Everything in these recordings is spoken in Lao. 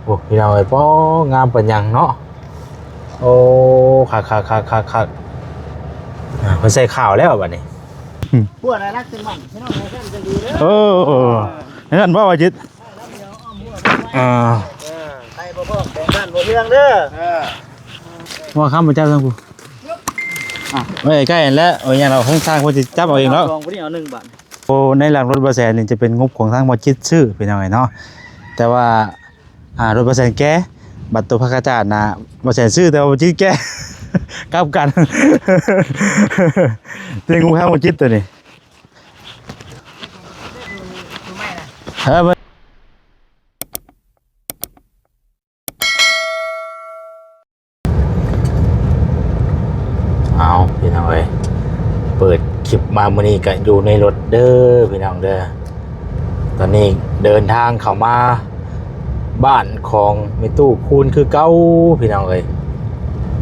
ໂອ້ ພີ່ນ້ອງເອີຍ ປ້ ງາມປານຫຍັງເນາະ. ໂອ້ ຄັກໆໆໆໆ ອ່າ ເພິ່ນໃສ່ຂາວແລ້ວບັດນີ້. ອືມ ພວກລະລັກເປັນໝັ້ນພີ່ນ້ອງເອີຍ ເອີ ເອີ ນັ້ນບໍ່ວ່າຈິດ ອ່າ ເອີ ໃສ່ບໍ່ພໍແບ່ງກັນບໍ່ເລື່ອງເດີ ເອີ ວ່າຄຳບໍ່ຈັກເລື່ອງຜູ້ ອ່ະ ໄວ້ໃກ້ຫັ້ນແຫຼະ ເອົາຫຍັງເອົາ ທາງຊ່າງເພິ່ນຊິຈັບເອົາເອງເນາະ ສອງຜູ້ນີ້ເອົາໜຶ່ງບາດ. ໂອ້ ໃນຫຼັງລົດບໍ່ແສນນີ້ຈະເປັນງົບຂອງທາງບໍ່ຈິດຊື້ ພີ່ນ້ອງເອີຍເນາະ ແຕ່ວ່າ ອ່າ ລົດບໍ່ແສນແກ່ ບັດໂຕຜັກກະຈາດນະ ບໍ່ແສນຊື້ ແຕ່ວ່າບໍ່ຈິດແກ່ ກັບກັນ ເປັນງົບຂອງບໍ່ຈິດໂຕນີ້ ເອີ. ເອົາ ພີ່ນ້ອງເອີຍ ເປີດຄລິບມາມື້ນີ້ກະຢູ່ໃນລົດເດີພີ່ນ້ອງເດີ. ຕອນນີ້ເດີນທາງເຂົ້າມາບ້ານຂອງແມ່ຕູ້ຄູນຄືເກົ່າ ພີ່ນ້ອງເອີຍ.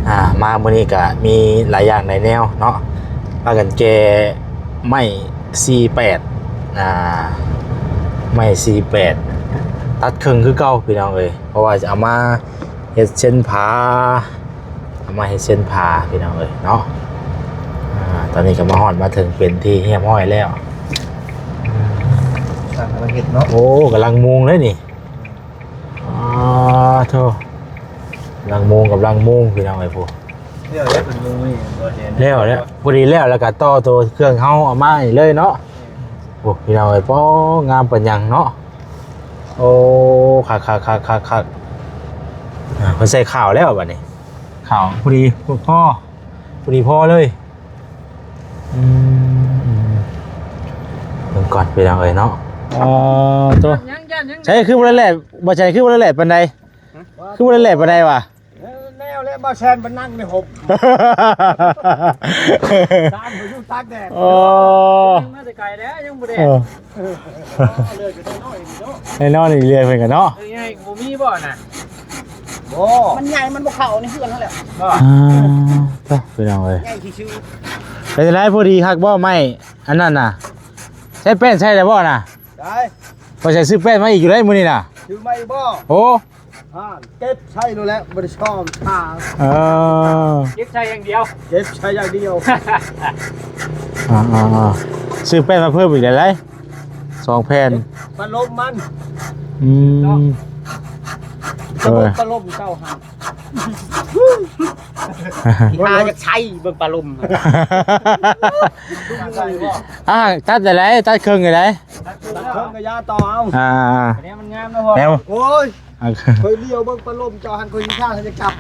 ອ່າ ມາມື້ນີ້ກະມີຫຼາຍຢ່າງຫຼາຍແນວເນາະ ພາກັນແກ່ໄມ້ສີ່ແປດ ອ່າ ໄມ້ສີ່ແປດ ຕັດເຄິ່ງຄືເກົ່າ ພີ່ນ້ອງເອີຍ ເພາະວ່າຈະເອົາມາ ເຮັດເຊັ່ນຜ້າ ເອົາມາເຮັດເຊັ່ນຜ້າ ພີ່ນ້ອງເອີຍເນາະ. ອ່າ ຕອນນີ້ກໍມາຮອດມາເຖິງເປັນທີ່ຮຽບຮ້ອຍແລ້ວ ຊ່າງກຳລັງເຮັດເນາະ. ໂອ້ ກຳລັງມຸງເລີຍນີ້ ອ່າ ໂທ້ ກຳລັງມຸງ ກຳລັງມຸງ ພີ່ນ້ອງເອີຍ ຜູ້ ແລ້ວແລ້ວ ເປັນມຸງນີ້ ພໍດີແລ້ວ ພໍດີແລ້ວ ແລ້ວກໍຕໍ່ໂຕເຄື່ອງເຮົາເອົາມານີ້ເລີຍເນາະ. ໂອ້ ພີ່ນ້ອງເອີຍ ປ້ ງາມປານຫຍັງເນາະ. ໂອ້ ຄັກໆໆໆໆ ອ່າ ເພິ່ນໃສ່ຂາວແລ້ວບັດນີ້ ຂາວພໍດີພໍ ພໍດີພໍເລີຍ. ອືມ ເບິ່ງກ່ອນ ພີ່ນ້ອງເອີຍເນາະ. ອໍ ໂຕ ໃສ່ຄືບໍ່ໄດ້ແຫຼະ ບໍ່ໃສ່ຄືບໍ່ໄດ້ແຫຼະປານໃດ ຄືບໍ່ໄດ້ແຫຼະປານໃດຫວາ? ແນວແລະ ບ່າວແຊນໄປນັ່ງໃນຮົ່ມ ຕາມໄປຢູ່ຕາກແດດ. ໂອ້ ຍັງມາແຕ່ໄກແລ້ວ ຍັງບໍ່ແດດ ເອີ ເອີ ເລືອດກໍໄດ້ນ້ອຍນີ້ເນາະ ໄດ້ນ້ອຍນີ້ເລືອດເພິ່ນກໍເນາະ ເອີ ໃຫຍ່ບໍ່ມີບໍ່ນະ? ບໍ່ ມັນໃຫຍ່ ມັນບໍ່ເຂົ້າໃນເຮືອນຫັ້ນແຫຼະ ບໍ່ ອ່າ ຕະ ພີ່ນ້ອງເອີຍ ໃຫຍ່ຊື່ໆ. ເປັນຈັ່ງໃດ ພໍດີຄັກບໍ່ໄມ້ອັນນັ້ນນະ? ໃຊ້ແປ້ນໃຊ້ແລ້ວບໍ່ນະ? ໄດ້ ຂ້ອຍໃສ່ຊື້ແປ້ນມາອີກຢູ່ໄດ໋ມື້ນີ້ນະ ຊື້ມາອີກບໍ່? ໂອ້ ອ່າ ເກັບໃສ່ໂລດແຫຼະ ບໍ່ໄດ້ຊອມຊາ. ເອີ ເກັບໃສ່ຢ່າງດຽວ ເກັບໃສ່ຢ່າງດຽວ. ອ່າໆໆ ຊື້ແປ້ນມາເພີ່ມອີກໄດ້ ສອງແຜ່ນ ພັດລົມມັນ. ອືມ ເນາະ ເອີ ພັດລົມເຈົ້າຫັ້ນ ອາ ຢາກໃສ່ເບິ່ງພັດລົມ. ອ່າ ຕັດໄດ້ ຕັດເຄິ່ງໄດ້ ຕັດເຄິ່ງກໍຢ່າຕໍ່ເອົາ. ອ່າໆ ແນວມັນງາມເນາະ ແນວ ໂອ້ຍ ອ່າ ຂ້ອຍຫຼຽວເບິ່ງພັດລົມເຈົ້າຫັ້ນ ຂ້ອຍຊິສ້າງໃຫ້ຈັບ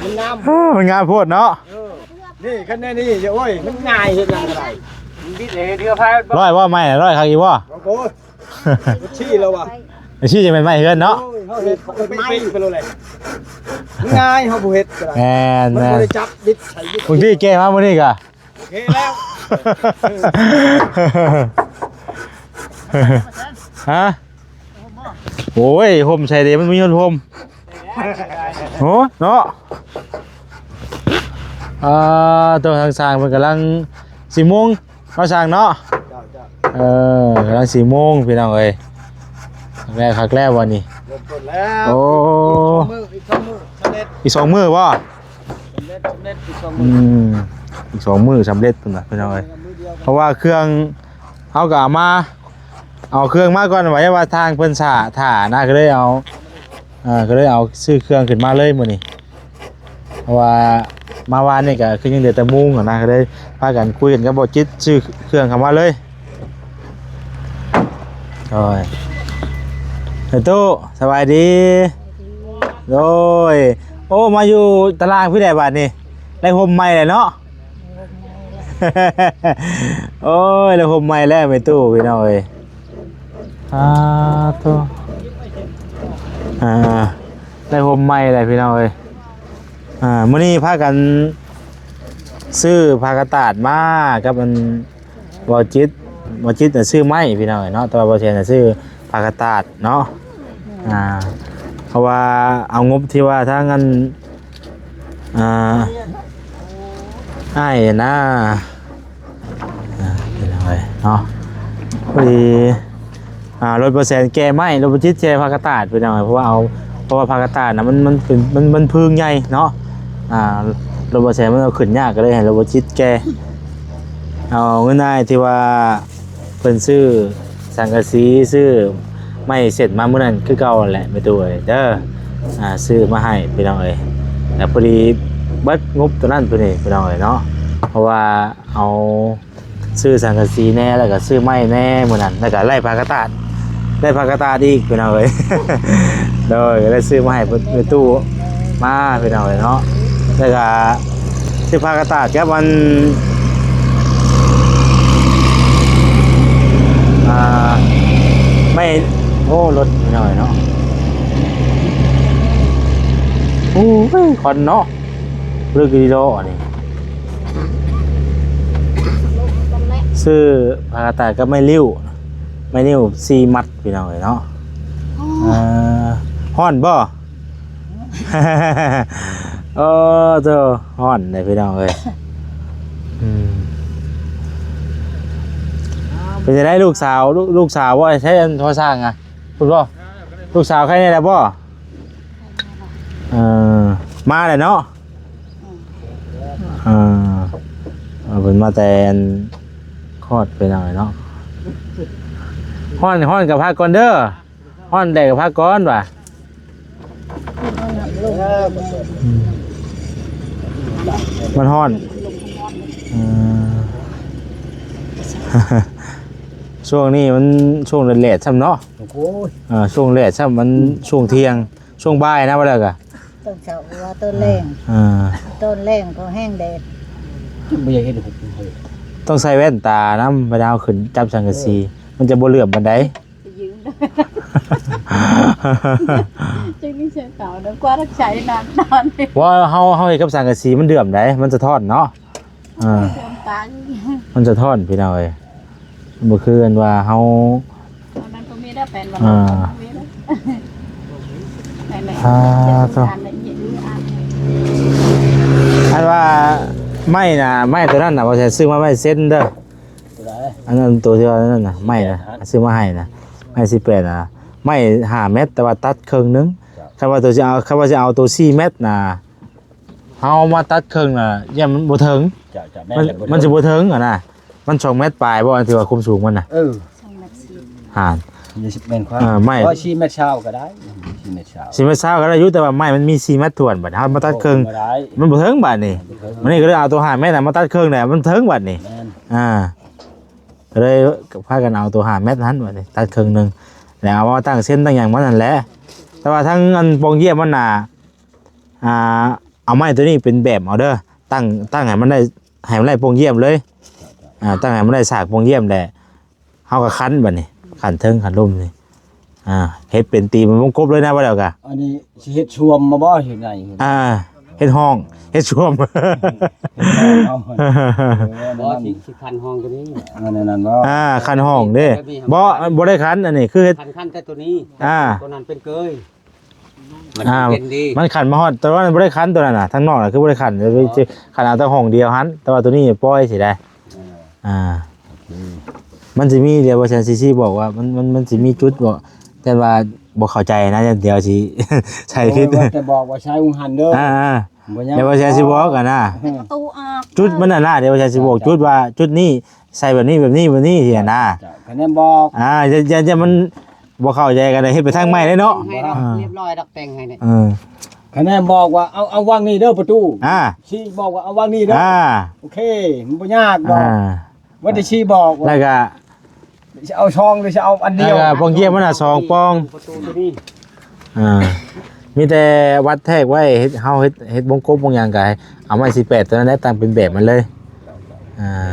ມັນງາມ ເອີ ມັນງາມໂພດເນາະ. ເອີ ນີ້ ຄັນແນວນີ້ ໂອ້ຍ ມັນງ່າຍ ເຮັດຫຍັງກໍໄດ້ ມັນບິດໃຫ້ເຮືອພາຍ ຮ້ອຍບໍ່ ໄມ້ ຮ້ອຍຄັກອີກບໍ່? ໂອ້ຍ ຊີ້ແລ້ວວ່າ ຊີ້ຈະແມ່ນໄມ້ເຮືອນເນາະ. ໂອ້ຍ ເຮົາເຮັດໄມ້ໄປໂລດແຫຼະ ງ່າຍ ເຮົາບໍ່ເຮັດກໍໄດ້. ແມ່ນໆ ມັນບໍ່ໄດ້ຈັບບິດໃສ່ບິດ ບາງທີແກ່ມາມື້ນີ້ກໍ ໂອເຄແລ້ວ ຮະ? ໂອ້ຍ ຮົ່ມໃສ່ເດ ມັນມີຮົ່ມ ໂຫ ເນາະ. ອ່າ ໂຕ ທາງຊ່າງເພິ່ນກຳລັງຊິມຸງ ເນາະ ຊ່າງເນາະ. ເຈົ້າ ເຈົ້າ ເອີ ກຳລັງຊິໂມງ ພີ່ນ້ອງເອີຍ ຄັກແລ້ວ ຄັກແລ້ວວັນນີ້ ເລີ່ມຕົ້ນແລ້ວ. ໂອ້ ອີກສອງມື້ ອີກສອງມື້ສຳເລັດ ອີກສອງມື້ບໍ່? ສຳເລັດ ສຳເລັດ ອີກສອງມື້ ອືມ ອີກສອງມື້ສຳເລັດພຸ້ນນະ ພີ່ນ້ອງເອີຍ ມື້ດຽວກັນ ເພາະວ່າເຄື່ອງເຮົາກໍເອົາມາ ເອົາເຄື່ອງມາກ່ອນ ວ່າ ວ່າທາງເພິ່ນຖ້າ ຖ້ານະ ກໍເລີຍເອົາ ເອີ ກໍເລີຍເອົາຊື້ເຄື່ອງຂຶ້ນມາເລີຍມື້ນີ້ ເພາະວ່າມາວານນີ້ກໍຄືຍັງເຫຼືອແຕ່ມຸງຫັ້ນນະ ກໍເລີຍພາກັນຄຸຍກັນກັບບໍ່ຈິດ ຊື້ເຄື່ອງເຂົ້າມາເລີຍ. ໂດຍ ເອີ ຕູ້ ສະບາຍດີ. ໂດຍ ໂອ້ ມາຢູ່ຕາລ່າງພີ້ແຫຼະບາດນີ້ ໄດ້ຮົ່ມໃໝ່ແລ້ວເນາະ. ໂອ້ຍ ໄດ້ຮົ່ມໃໝ່ແລ້ວແມ່ຕູ້ ພີ່ນ້ອງເອີຍ ອາໂທ້ ອ່າ ໄດ້ຮົ່ມໃໝ່ແລ້ວພີ່ນ້ອງເອີຍ. ອ່າ ມື້ນີ້ພາກັນຊື້ຜ້າກະຕາດມາກັບອັນ ບໍ່ຈິດ ບໍ່ຈິດນະຊື້ໄມ້ພີ່ນ້ອງເອີຍເນາະ ແຕ່ວ່າບໍ່ແຊນນະຊື້ຜ້າກະຕາດເນາະ. ອ່າ ເພາະວ່າເອົາງົບທີ່ວ່າທາງອັນ ອ່າ ອ້າຍນະ ອ່າ ພີ່ນ້ອງເອີຍເນາະ ພໍດີ ອ່າ ລົດບໍ່ແສນແກ່ໄມ້ ລົດບໍ່ຈິດແກ່ຜັກກະຕາດ ພີ່ນ້ອງ ເພາະວ່າເອົາ ເພາະວ່າຜັກກະຕາດນະ ມັນ ມັນເປັນ ມັນ ມັນເພິງໃຫຍ່ເນາະ. ອ່າ ລົດບໍ່ແສນມັນເອົາຂຶ້ນຍາກ ກໍເລີຍໃຫ້ລົດບໍ່ຈິດແກ່ ເອົາເງິນອ້າຍທີ່ວ່າເພິ່ນຊື້ສັງກະສີ ຊື້ໄມ້ເຊັນມາມື້ນັ້ນຄືເກົ່າຫັ້ນແຫຼະ ແມ່ຕູ້ເອີຍເດີ. ອ່າ ຊື້ມາໃຫ້ ພີ່ນ້ອງເອີຍ ແລ້ວພໍດີເບິດງົບຕົວນັ້ນ ພີ່ນ້ອງເອີຍເນາະ ເພາະວ່າເອົາ ຊື້ສັງກະສີແດ່ ແລ້ວກໍຊື້ໄມ້ແດ່ມື້ນັ້ນ ແລ້ວກໍໄລ່ຜ້າກະຕາດ ໄລ່ຜ້າກະຕາດອີກ ພີ່ນ້ອງເອີຍ. ໂດຍ ກໍໄດ້ຊື້ມາໃຫ້ແມ່ຕູ້ມາ ພີ່ນ້ອງເອີຍເນາະ. ແລ້ວກໍຊື້ຜ້າກະຕາດກັບອັນ ອ່າ ໄມ້ ໂອ້ ລົດ ພີ່ນ້ອງເອີຍເນາະ. ໂອ້ຍ ຄວັນເນາະ ລຶກອີ່ຫຼີເນາະອັນນີ້. ຊື້ຜ້າກະຕາດກັບໄມ້ນິ້ວ ໄມ້ນິ້ວສີ່ມັດ ພີ່ນ້ອງເອີຍເນາະ. ເອີ ຮ້ອນບໍ່? ເອີ ໂທ້ ຮ້ອນເດ້ ພີ່ນ້ອງເອີຍ. ອືມ ເປັນຈັ່ງໃດລູກສາວ ລູກ ລູກສາວບໍ່ໃຊ້ອັນໂທລະສັບອະ? ພຸ້ນບໍ່? ລູກສາວໄຄແດ່ແລ້ວບໍ່? ເອີ ມາແລ້ວເນາະ. ອືມ ເອີ ເພິ່ນມາແຕ່ອັນຄອດໄປໜ້ອຍເນາະ. ຮ້ອນ ຮ້ອນກໍພັກກ່ອນເດີ ຮ້ອນແດດກໍພັກກ່ອນວ່າ. ອືມ ມັນຮ້ອນ ເອີ ຊ່ວງນີ້ມັນຊ່ວງແດດໆຊ້ຳເນາະ. ໂອ້ຍ ເອີ ຊ່ວງແດດຊ້ຳ ມັນຊ່ວງທ່ຽງ ຊ່ວງບ່າຍນະ ວ່າແລ້ວກະ ຕອນເຊົ້າວ່າຕອນແລງ ເອີ ຕອນແລງກໍແຮງແດດ ບໍ່ຢາກເຮັດໃຫ້ ຕ້ອງໃສ່ແວ່ນຕານຳ ເວລາເຮົາຂຶ້ນຈັບສັງກະສີ ເອີ ມັນຈະບໍ່ເຫຼື້ອມປານໃດ. ໄປຢືມ ຈຶ່ງມີເສື້ອຂາວນຳ ກວ່າຮັກໃຊ້ນານຕອນນີ້ ວ່າເຮົາ ເຮົາເຮັດກັບສັງກະສີມັນເຫຼື້ອມໃດ ມັນສະທ້ອນເນາະ. ອ່າ ມັນສະທ້ອນ ພີ່ນ້ອງເອີຍ ບໍ່ຄືອັນວ່າເຮົາ ອັນນັ້ນກໍມີແລ້ວ ແປນວ່າ ອ່າ ມີແລ້ວ ແມ່ນໆ ອ່າ ໂທ້ ອັນວ່າໄມ້ນະ ໄມ້ຕົວນັ້ນນະ ບໍ່ແມ່ນຊື້ມາໄມ້ເຊັນເດີ ອັນນັ້ນຕົວທີ່ວ່ານັ້ນນະ ໄມ້ນະ ຊື້ມາໃຫ້ນະ ໄມ້ສິບແປດນະ ໄມ້ຫ້າແມັດ ແຕ່ວ່າຕັດເຄິ່ງໜຶ່ງ. ຄັນວ່າຕົວຊິເອົາ ຄັນວ່າຊິເອົາຕົວສີ່ແມັດນະ ເຮົາມາຕັດເຄິ່ງນະ ຢ້ານມັນບໍ່ເຖິງ ຈະ ຈະແມ່ນ ມັນ ແຫຼະ ບໍ່ເຖິງ ມັນຊິບໍ່ເຖິງຫັ້ນນະ ມັນສອງແມັດປາຍບໍ່ ອັນທີ່ວ່າຄວາມສູງມັນນະ? ເອີ ສອງແມັດສີ່ ຫານ ນີ້ຊິແມ່ນຄວາມ ເອີ ໄມ້ ໂອ້ຍ ສີ່ແມັດຊາວກໍໄດ້ ສີ່ແມັດຊາວ ສີ່ແມັດຊາວກໍໄດ້ຢູ່ ແຕ່ວ່າໄມ້ມັນມີສີ່ແມັດຖ້ວນ ບັດເຮົາມາຕັດເຄິ່ງ ບໍ່ໄດ້ ມັນບໍ່ເຖິງບາດນີ້ ບໍ່ເຖິງ ມື້ນີ້ກໍເລີຍເອົາຕົວຫ້າແມັດນະມາຕັດເຄິ່ງແຫຼະ ມັນເຖິງບາດນີ້ ແມ່ນ ອ່າ ກໍເລີຍພາກັນເອົາຕົວຫ້າແມັດຫັ້ນບາດນີ້ ຕັດເຄິ່ງໜຶ່ງ ແລ້ວເອົາມາຕັ້ງເຊັນຕັ້ງຫຍັງມັນຫັ້ນແຫຼະ ແຕ່ວ່າທາງອັນປ່ອງຢ້ຽມມັນນະ ອ່າ ເອົາໄມ້ຕົວນີ້ເປັນແບບເອົາເດີ ຕັ້ງ ຕັ້ງໃຫ້ມັນໄດ້ ໃຫ້ມັນໄດ້ປ່ອງຢ້ຽມເລີຍ ອ່າ ຕັ້ງໃຫ້ມັນໄດ້ສາກປ່ອງຢ້ຽມແຫຼະ ເຮົາກໍຂັນບາດນີ້ ຂັນເທິງຂັນລຸ່ມນີ້ ອ່າ ເຮັດເປັນຕີເປັນວົງກົບເລີຍນະ ວ່າແລ້ວກະ ອັນນີ້ຊິເຮັດຊວມມາບໍ່? ເຮັດໃດ? ອ່າ ເຮັດຫ້ອງ ເຮັດຊວມ ເຮັດຊວມເນາະ ເອີ ບໍ່ ຊິ ຊິຂັນຫ້ອງຕົວນີ້ ອັນນັ້ນບໍ່? ອ່າ ຂັນຫ້ອງເດ້ ແບບນີ້ ບໍ່ ບໍ່ໄດ້ຂັນ ອັນນີ້ຄືເຮັດ ຂັນ ຂັນແຕ່ຕົວນີ້ ອ່າ ຕົວນັ້ນເປັນເກີຍ ມັນ ອ່າ ເປັນດີ ມັນຂັນມາຮອດ ແຕ່ວ່າມັນບໍ່ໄດ້ຂັນຕົວນັ້ນນະ ທາງນອກນະຄືບໍ່ໄດ້ຂັນ ເອີ ຈະຂັນເອົາແຕ່ຫ້ອງດຽວຫັ້ນ ແຕ່ວ່າຕົວນີ້ປ່ອຍຊິໄດ້ ອ່າ ອ່າ ໂອເຄ ມັນຊິມີ ດຽວບໍ່ແຊນຊິ ຊິບອກວ່າ ມັນ ມັນ ມັນຊິມີຈຸດບໍ່ ແຕ່ວ່າບໍ່ເຂົ້າໃຈນະ ດຽວຊິໃສ່ຜິດ ໂອ້ຍ ວ່າແຕ່ບອກວ່າໃຊ້ອຸງຫັນເດີ ອ່າ ບໍ່ຍາກ ດຽວບໍ່ແຊນຊິບອກຫັ້ນນະ ເອີ ປະຕູອອກ ຈຸດມັນຫັ້ນນະ ດຽວບໍ່ແຊນຊິບອກ ເຈົ້າ ຈຸດວ່າຈຸດນີ້ ໃສ່ແບບນີ້ ແບບນີ້ ແບບນີ້ຊີ້ນະ ເຈົ້າ ຄະແນນບອກ ອ່າ ຢ່າ ຢ່າ ຢ່າມັນບໍ່ເຂົ້າໃຈກັນ ເຮັດໄປທາງໃໝ່ເດ້ເນາະ ໃຫ້ດອກ ອ່າ ຮຽບຮ້ອຍດອກ ແຕ່ງໃຫ້ນີ້ ເອີ ຄະແນນບອກວ່າ ເອົາ ເອົາວາງນີ້ເດີປະຕູ ອ່າ ຊີ້ບອກວ່າ ເອົາວາງນີ້ເດີ ອ່າ ໂອເຄ ມັນບໍ່ຍາກດອກ ອ່າ ວ່າແຕ່ຊີ້ບອກວ່າ ແລ້ວກະ ຊິເອົາຊ່ອງ ຫຼືຊິເອົາອັນດຽວ ແລ້ວກະປ່ອງຢ້ຽມມັນນະ ສອງປ່ອງ ປະຕູຕົວນີ້ ອ່າ ມີແຕ່ວັດແທກໄວ້ ເຮັດ ເຮົາເຮັດ ເຮັດວົງກົບວົງຫຍັງກະ ເອົາໄມ້ສີ່ແປດຕົວນັ້ນແຫຼະ ຕັ້ງເປັນແບບມັນເລີຍ ອ່າ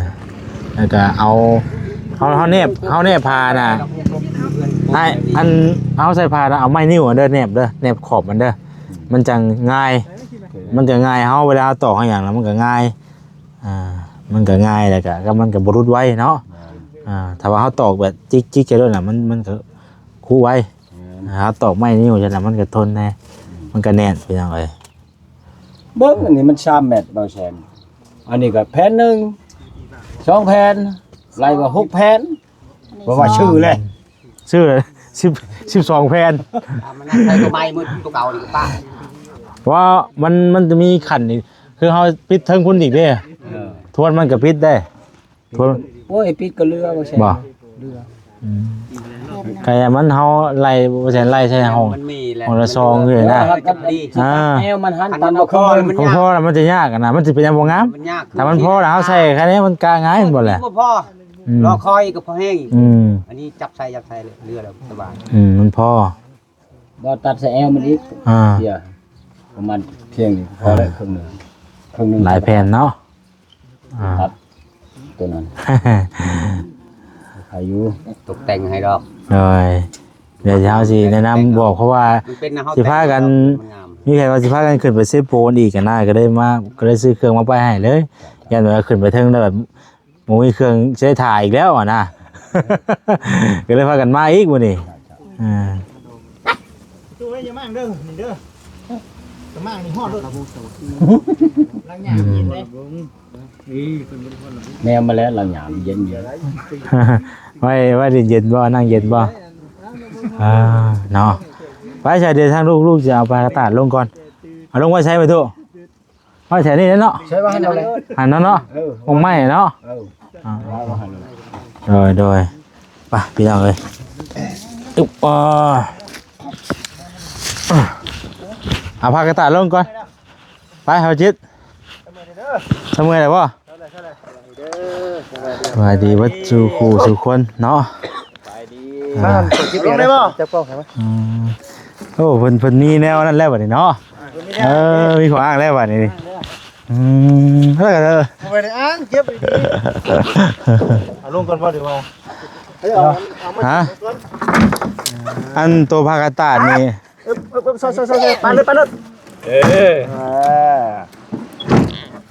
ແລ້ວກະເອົາ ເຮົາ ເຮົາແນບ ເຮົາແນບຜ້ານະ ໃຫ້ອັນ ເຮົາໃສ່ຜ້ານະ ເອົາໄມ້ນິ້ວອັນເດີ ແນບເດີ ແນບຂອບມັນເດີ ມັນຈັ່ງງ່າຍ ມັນຈະງ່າຍ ເຮົາເວລາເຮົາຕອກເຮົາຫຍັງນະ ມັນກະງ່າຍ ອ່າ ມັນກະງ່າຍ ແລ້ວກະ ກະມັນກະບໍ່ຫຼຸດໄວເນາະ ອ່າ ຖ້າວ່າເຮົາຕອກແບບຈິກໆ ໃສ່ໂລດນະ ມັນ ມັນກະຄຸໄວ ອ່າ ເຮົາຕອກໄມ້ນິ້ວຊັ້ນນະ ມັນກະທົນແດ່ ມັນກະແໜ້ນ ພີ່ນ້ອງເອີຍ. ເບິ່ງ ອັນນີ້ມັນສາມແມັດ ເບົາແຊນ ອັນນີ້ກໍແຜ່ນໜຶ່ງ ສອງແຜ່ນ ໄລ່ວ່າຫົກແຜ່ນ ບໍ່ວ່າຊື່ແຫຼະ ຊື້ສິບ ສິບສອງແຜ່ນ ມັນໃສ່ຕົວໃໝ່ໝົດ ຕົວເກົ່ານີ້ກໍປະ ວ່າມັນ ມັນຈະມີຂັ້ນອີກ ຄືເຮົາປິດເທິງພຸ້ນອີກເດ້ ເອີ ທວນມັນກໍປິດໄດ້ ໂອ້ຍ ປິດກໍເຫຼືອ ບໍ່ແຊນ ບໍ່ ເຫຼືອ ອືມ ກະຢ່າມັນເຮົາໄລ່ ບໍ່ແຊນໄລ່ໃສ່ຫ້ອງ ມັນມີແລ້ວ ຫ້ອງລະຊອງຢູ່ນະ ມັນກໍດີ ອ່າ ແນວມັນຫັນ ຄັນມັນບໍ່ພໍ ມັນຍາກ ບໍ່ພໍແລ້ວມັນຈະຍາກນະ ມັນຊິເປັນຫຍັງບໍ່ງາມ ມັນຍາກ ຖ້າມັນພໍແລ້ວເຮົາໃສ່ແຄ່ນີ້ມັນກະງ່າຍ ແມ່ນບໍ່ແຫຼະ ບໍ່ພໍ ອືມ ລໍຄອຍກໍພໍແຮງ ອືມ ອັນນີ້ຈັບໃສ່ ຈັບໃສ່ເຫຼືອແລ້ວສະບາຍ ອືມ ມັນພໍ ບໍ່ຕັດໃສ່ແອວມັນອີກ ອ່າ ເສຍ ປະມານພຽງນີ້ພໍແລ້ວ ອ່າ ເຄິ່ງໜຶ່ງ ເຄິ່ງໜຶ່ງ ຫຼາຍແຜ່ນເນາະ ອ່າ ຕັດຕົວນັ້ນ ໃຫ້ຢູ່ ຕົກແຕ່ງໃຫ້ດອກ ໂດຍ ດຽວເຮົາຊິແນະນຳບອກ ເພາະວ່າ ມັນເປັນນະ ເຮົາ ຊິພາກັນ ແຕ່ງດອກ ມັນງາມ ມີແຜນວ່າຊິພາກັນຂຶ້ນໄປເຊໂປນອີກຫັ້ນນະ ກໍເລີຍມາ ກໍເລີຍຊື້ເຄື່ອງມາໄປໃຫ້ເລີຍ ຢ້ານວ່າຂຶ້ນໄປເທິງແລ້ວແບບ ບໍ່ມີເຄື່ອງໃຊ້ຖ່າຍອີກແລ້ວຫັ້ນນະ ກໍເລີຍພາກັນມາອີກມື້ນີ້ ອ່າ ຕູ້ເອີຍ ຢ່າມາງເດີ ນີ້ເດີ ຈະມາງນີ້ຮອດໂລດ ລ້າງຍາງເຢັນເດ້ ແນວມາແລ້ວ ລ້າງຍາງເຢັນຢູ່ ໄວ້ ໄວ້ເຢັນໆ ບໍ່ ນັ່ງເຢັນບໍ່ ອ່າ ເນາະ ໄປຊະ ດຽວທາງລູກ ລູກຈະເອົາຜ້າກະຕາດລົງກ່ອນ ເອົາລົງໄວ້ໃສໄປຕູ້? ໄວ້ແຖວນີ້ແຫຼະເນາະ ໃສ່ວ່າຫັ້ນເອົາແຫຼະ ຫັ້ນເນາະ ເອີ ອົງໄມ້ເນາະ ເອີ ອ່າ ໂດຍ ໂດຍ ໄປພີ່ນ້ອງເອີຍ ອຶບ ອ່າ ເອົາຜ້າກະຕາດລົງກ່ອນ ໄປ ເຮົາຈິດ ສະເມື່ອຍແລ້ວບໍ່? ສະບາຍດີເບິດສູ່ຄູ່ສູ່ຄົນເນາະ ສະບາຍດີ ອ່າ ລົງໄດ້ບໍ່? ຈັບກ້ອງໃຫ້ມາ ອືມ ໂອ້ ເພິ່ນ ເພິ່ນມີແນວນັ້ນແລ້ວບັດນີ້ເນາະ ເອີ ມີຂໍ້ອ້າງແລ້ວບັດນີ້ ອືມ ແລ້ວກໍ ບໍ່ໄດ້ອ້າງ ເກັບດີໆ ເອົາລົງກ່ອນບໍ່ ຫຼືວ່າ ຮະ ອັນໂຕຜ້າກະຕາດນີ້ ເອີ ເອີ ເອີ ຊອຍໆ ປານເລີຍ ປານເລີຍ ເອີ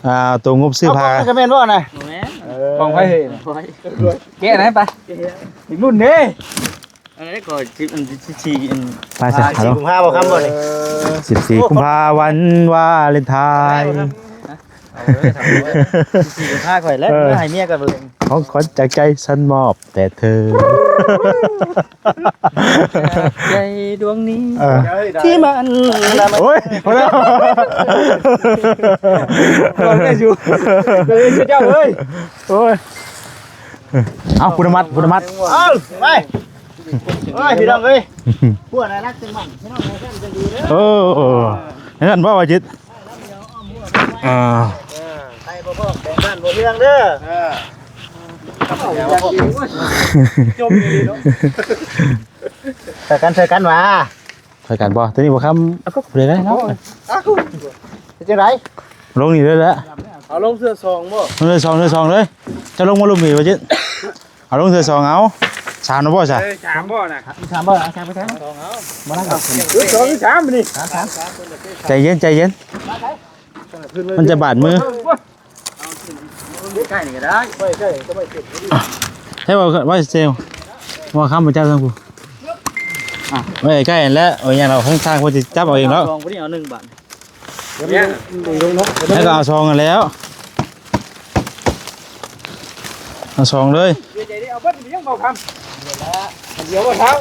ອ່າ ໂຕງົບຊື້ຜ້າ ເອົາ ກໍແມ່ນບໍ່ນະ ບໍ່ແມ່ນ ເອີ ຂອງໃຜເຮີ້ ແກະໄດ້ປະ ອີກລຸ້ນເດ້ ອັນນີ້ກໍສິບ ອັນສິບສີ່ ອັນ ໄປຊະ ສິບສີ່ກຸມພາບໍ່ຄຳບໍ່ນີ້ ເອີ ສິບສີ່ກຸມພາ ວັນວາເລັນທາຍ ເອີ ສິບສີ່ກຸມພາຂ້ອຍແລ້ວ ເອີ ເມື່ອໃຫ້ເມຍກໍເບິ່ງ ຂອງຂວັນຈາກໃຈ ສັນມອບແດ່ເທີ ໃຈດວງນີ້ ເອີ ທີ່ມັນ ໂອ້ຍ ພໍແລ້ວ ບໍ່ໄດ້ຢູ່ ເຈົ້າເອີຍ ໂອ້ຍ ເອົາ ພຸດທະມັດ ພຸດທະມັດ ເອົາ ໄປ ໂອ້ຍ ພີ່ນ້ອງເອີຍ ຫົວໜ້າຮັກຈັງໝັ້ນ ພີ່ນ້ອງເອີຍ ເອີ ເອີ ເອີ ນັ້ນບໍ່ວ່າຈິດ ອ່າ ເອີ ໃຫ້ບໍ່ພໍແບ່ງປັນບໍ່ເລື່ອງເດີ ເອີ ຈົມຢູ່ເນາະ ໃສ່ກັນ ໃສ່ກັນຫວາ ໃສ່ກັນບໍ່ ຕົວນີ້ບໍ່ຄຳ ເອົາກໍເລີຍໄດ້ເນາະ ເປັນຈັ່ງໃດ ລົງນີ້ເລີຍແຫຼະ ເອົາລົງເທື່ອສອງບໍ່ ເທື່ອສອງ ເທື່ອສອງເລີຍ ຈະລົງມາລຸ່ມນີ້ບໍ່ຈິດ ເອົາລົງເທື່ອສອງເອົາ ສາມນະບໍ່ຊະ ເອີ ສາມບໍ່ນະ ສາມບໍ່ ເອົາສາມໄປແທນ ສອງເອົາ ມານັ່ງກັນ ເອີ ສອງ ສາມນີ້ ສາມ ສາມ ໃຈເຢັນ ໃຈເຢັນ ມັນຈະບາດມື ໃກ້ໆນີ້ກໍໄດ້ ໃກ້ໆກໍໄປເກັບ ໃຫ້ວ່າ ໄວ້ເຊວ ວ່າຄຳບໍ່ຈັບທາງຜູ້ ອ່ະ ໄວ້ໃກ້ຫັ້ນແຫຼະ ເອົາຫຍັງເອົາຂ້າງທາງ ເພິ່ນຊິຈັບເອົາເອງແລ້ວ ສອງຜູ້ນີ້ເອົາໜຶ່ງບາດ ແລ້ວກໍເອົາຊອງກັນແລ້ວ ເອົາຊອງເລີຍ ດຽວເອົາເບິດ ຍັງບໍ່ຄຳ ດຽວບໍ່ເທົ່າ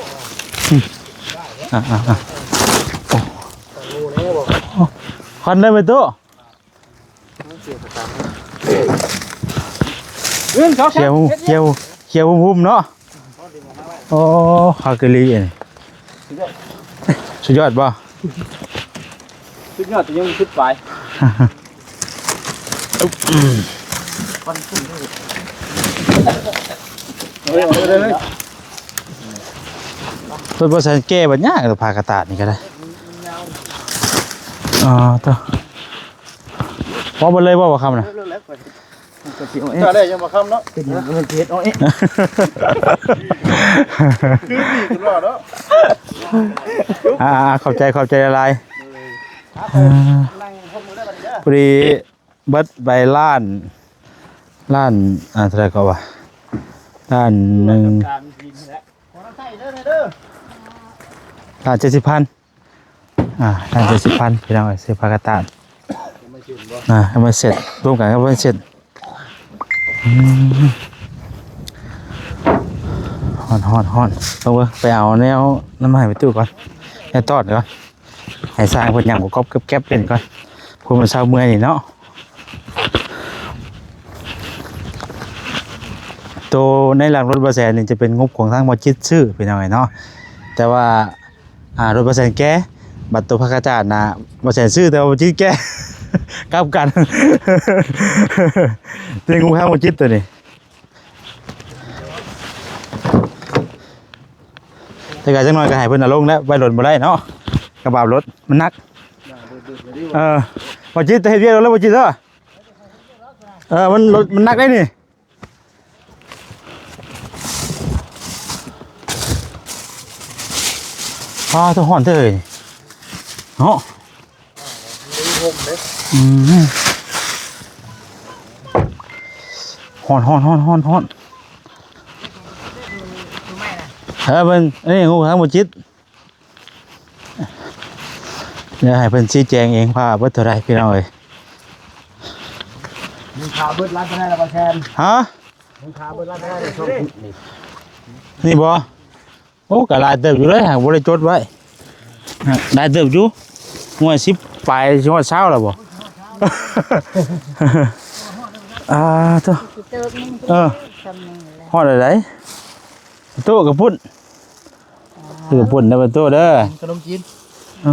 ອ່ະ ອ່ະ ອ່ະ ໂອ້ ຄວັນໄດ້ໄປຕູ້ ເຄຍຫຸ້ມ ເຄຍຫຸ້ມ ເຄຍຫຸ້ມໆເນາະ ໂອ້ ຄາກະລີອັນນີ້ ສຸດຍອດບໍ່? ສຸດຍອດ ແຕ່ຍັງບໍ່ສຸດປາຍ ເພິ່ນບໍ່ໃສ່ແກ້ບັດຍາກ ພາກະຕາດນີ້ກໍໄດ້ ອໍ ໂຕ ພໍເບິດເລີຍບໍ່ ບໍ່ຄຳນະ? ເຈົ້າໄດ້ຍັງບໍ່ຄຳເນາະ ເປັນຫຍັງກໍເຮັດເອົາເອງ ຄືດີຂຶ້ນວ່າເນາະ ອ່າ ຂອບໃຈ ຂອບໃຈຫຼາຍໆ ອ່າ ພໍດີເບິດໄປລ້ານ ລ້ານ ອ່າ ເທົ່າໃດກໍວ່າ ລ້ານໜຶ່ງ ລ້ານເຈັດສິບພັນ ອ່າ ລ້ານເຈັດສິບພັນ ພີ່ນ້ອງເອີຍ ຊື້ຜ້າກະຕາດ ອ່າ ເອົາມາເຊັດ ລວມກັນກັບເຊັດ ອືມ ຮ ຮ້ອນໆໆ ເບິ່ງ ໄປເອົາແນວນັ້ນມາໃຫ້ແມ່ຕູ້ກ່ອນ ແນວຕອດກ່ອນ ໃຫ້ຊ່າງເພິ່ນຍ່າງກອບໆແກັບໆເຫຼັ້ນກ່ອນ ເພາະມັນເຊົາເມື່ອຍນີ້ເນາະ. ໂຕໃນຫຼັງລົດບ່າວແສນນີ້ຈະເປັນງົບຂອງທາງບ່າວຈິດຊື້ ພີ່ນ້ອງເອີຍເນາະ ແຕ່ວ່າ ອ່າ ລົດບ່າວແສນແກ່ ບັດໂຕຜັກກະຈາດນະ ບ່າວແສນຊື້ ແຕ່ວ່າບ່າວຈິດແກ່ ກັບກັນ ເປັນງົບຂອງບ່າວຈິດໂຕນີ້. ແຕ່ກະຈັກໜ້ອຍກະໃຫ້ເພິ່ນເອົາລົງແລ້ວ ໄວ້ດົນບໍ່ໄດ້ເນາະ ກະບາບລົດມັນໜັກ. ເອີ ບ່າວຈິດເຮັດວຽກແລ້ວ ບ່າວຈິດເດີ. ເອີ ມັນ ລົດມັນໜັກເດ້ນີ້. ອ້າ ໂທ້ ຮ້ອນເທີເນາະ. ອືມ ຮ້ອນ ຮ້ອນ ຮ້ອນ ຮ້ອນ ຮ້ອນ. ເອີ ເບິ່ງ ອັນນີ້ຮູ້ທາງບໍ່ຈິດ ດຽວໃຫ້ເພິ່ນຊີ້ແຈງເອງວ່າເບິດເທົ່າໃດ ພີ່ນ້ອງເອີຍ. ມຶງຂາເບິດລັດເທົ່າໃດລະ ບໍ່ແຊນ? ຮະ? ມຶງຂາເບິດລັດເທົ່າໃດລະ ຊ່ອງນີ້? ນີ້ບໍ່? ໂອ້ ກໍຫຼາຍເຕີບຢູ່ເດ້ ຫາກບໍ່ໄດ້ຈົດໄວ້. ຫຼາຍເຕີບຢູ່ ຮ້ອຍສິບປາຍ ຊິຮອດຊາວແລ້ວບໍ່? ອ່າ ໂທ້ ເອີ ຮອດແລ້ວໃດໂຕກະພຸ້ນ ກະພຸ້ນເດີ ປະຕູເດີ ຂະໜົມຈີນ. ເອີ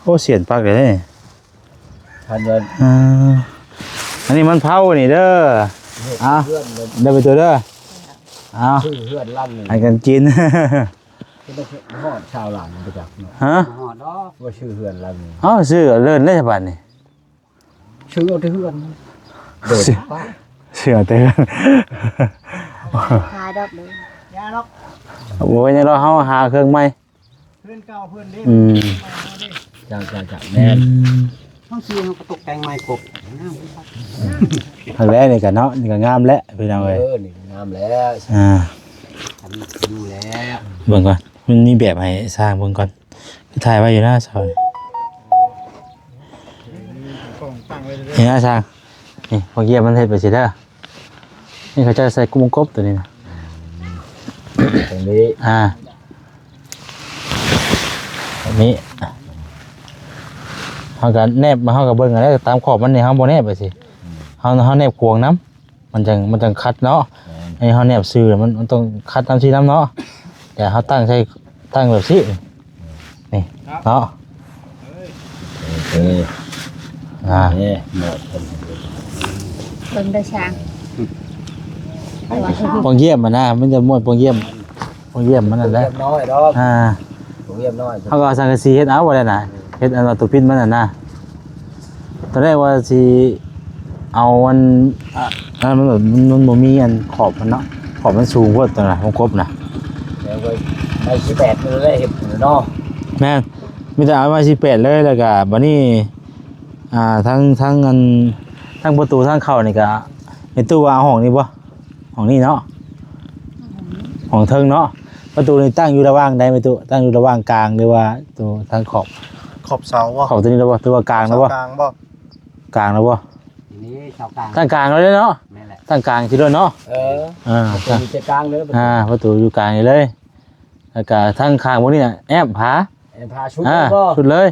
ໂອ້ ສຽນປັກເດ້ ພັນເງິນ. ເອີ ອັນນີ້ມັນເຜົານີ້ເດີ. ເອົາ ເດີ ປະຕູເດີ. ເອົາ ຊື້ເຮືອນຫຼັງນີ້ ໃຫ້ກັນກິນ. ຮອດຊາວລ້ານບໍ່ຈັກເນາະ. ຮະ? ຮອດດອກ ບໍ່ຊື້ເຮືອນຫຼັງນີ້. ເອົາ ຊື້ເລີຍເລີຍບາດນີ້. ຊື້ເອົາແຕ່ເຮືອນ ຊື້ ຊື້ເອົາແຕ່ເຮືອນ. ຂາຍດອກເດີ ຢ່າດອກ. ໂອ້ຍ ຍັງດອກ ເຮົາຫາເຄື່ອງໃໝ່ ເຮືອນເກົ່າເພິ່ນເດ້. ອືມ ເຈົ້າໆໆ ແມ່ນ. ອືມ ເຮົາຊື້ ເຮົາກໍຕົກແຕ່ງໃໝ່ຄົບ ງາມ. ຫັ້ນແຫຼະ ນີ້ກະເນາະ ນີ້ກະງາມແຫຼະ ພີ່ນ້ອງເອີຍ. ເອີ ນີ້ງາມແລ້ວ. ອ່າ ອັນນີ້ຢູ່ແລ້ວ ເບິ່ງກ່ອນ ມັນມີແບບໃຫ້ຊ່າງເບິ່ງກ່ອນ. ຖ່າຍໄວ້ຢູ່ນະ ສາວ ນີ້ນະຊ່າງ. ນີ້ພວກຢ້ຽມມັນເຮັດໄປຊິເດີ. ນີ້ເຂົາເຈົ້າໃສ່ກຸ້ງກົບໂຕນີ້ນະ. ຕາງນີ້ ອ່າ ແບບນີ້ ເຮົາກະແນບ ເຮົາກະເບິ່ງເອົາ ຕາມຂອບມັນນີ້ ເຮົາບໍ່ແນບໄປຊິ. ເຮົາ ເຮົາແນບຂວາງນຳ ມັນຈັ່ງ ມັນຈັ່ງຂັດເນາະ. ແມ່ນ ອັນນີ້ເຮົາແນບຊື່ ມັນ ມັນຕ້ອງຂັດນຳຊີ້ນຳເນາະ. ແຕ່ເຮົາຕັ້ງໃສ່ ຕັ້ງແບບຊີ້ ນີ້ເນາະ. ເອີ ອ່າ ນີ້ໝົດເພິ່ນ ເບິ່ງເດີຊ່າງ. ປອງຢ້ຽມຫັ້ນນະ ມັນຈະໝົດປອງຢ້ຽມ ປອງຢ້ຽມມັນຫັ້ນແຫຼະ. ປອງຢ້ຽມນ້ອຍດອກ. ອ່າ ປອງຢ້ຽມນ້ອຍ ເຮົາກໍເອົາສັງກະສີເຮັດເອົາບໍ່ໄດ້ນະ ເຮັດອັນວ່າຕົວປິດມັນຫັ້ນນະ. ຕອນແລກວ່າຊິເອົາອັນ ອັນນັ້ນ ມັນແບບ ມັນ ມັນບໍ່ມີອັນຂອບມັນເນາະ ຂອບມັນສູງໂພດ ຕົວນັ້ນວົງກົບນະ. ແລ້ວກໍໄມ້ສີ່ແປດເລີຍເຮັດເນາະ. ແມ່ນ ມີແຕ່ເອົາໄມ້ສີ່ແປດເລີຍ. ແລ້ວກໍບາດນີ້ ອ່າ ທັງ ທັງອັນ ທັງປະຕູທາງເຂົ້ານີ້ກໍ ແມ່ຕູ້ວ່າເອົາຫ້ອງນີ້ບໍ່? ຫ້ອງນີ້ເນາະ ຫ້ອງເທິງເນາະ. ປະຕູນີ້ຕັ້ງຢູ່ລະຫວ່າງໃດແມ່ຕູ້? ຕັ້ງຢູ່ລະຫວ່າງກາງ ຫຼືວ່າໂຕທາງຂອບ? ຂອບເສົາບໍ່? ຂອບໂຕນີ້ລະບໍ່? ຫຼືວ່າກາງລະບໍ່? ເສົາກາງບໍ່? ກາງລະບໍ່? ນີ້ເສົາກາງ ຕັ້ງກາງເລີຍເນາະ. ແມ່ນແຫຼະ ຕັ້ງກາງຊິໂດນເນາະ. ເອີ ອ່າ ປະຕູຢູ່ກາງເລີຍ. ອ່າ ປະຕູຢູ່ກາງນີ້ເລີຍ. ແລ້ວກະທາງຂ້າງພວກນີ້ນະ ແອບຜາ ແອບຜາສຸດ ອ່າ ເລີຍບໍ່? ສຸດເລີຍ.